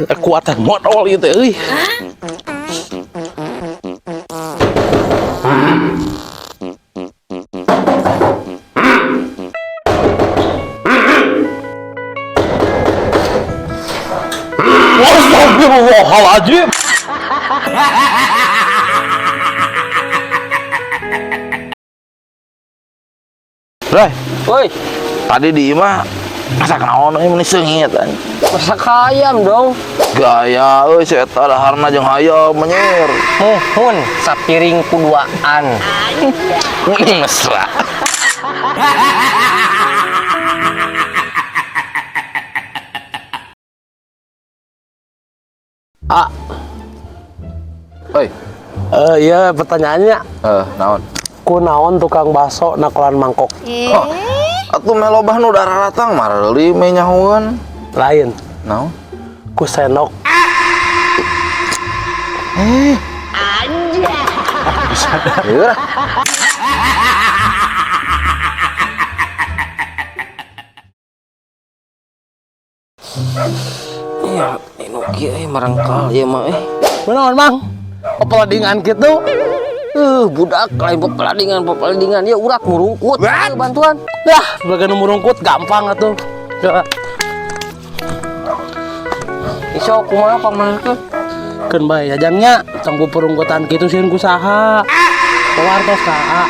Kekuatan modal ieu teh euy. Astagfirullahaladzim. Bray, Woi, tadi di imah masak naon euy, meuni seungit anjing. Masak ayam dong. Gaya euy, si eta daharna jeung hayam menyir. Muhun sapiring kuduaan. Ini mesra. Ah, Oi, iya pertanyaannya, naon? Kunaon tukang bakso nakolan mangkok? Oh, atuh meh lobah nu daratang mareli me nyahoeun. Lain, Naon? Ku sendok. Ieu lah. Iya, ini kieu euy marangkal ieu mah eh. Kunaon, Mang? Pepeladingan gitu? Budak lain pepeladingan, pepeladingan ya urat murungkut. Ayo bantuan. Yah, sebagai nu murungkut gampang atuh. Ya, Iso kumaha pangmankeun? keun bae jajangnya, tong perungkutan kitu sieun ku saha. Bawa artos ka A.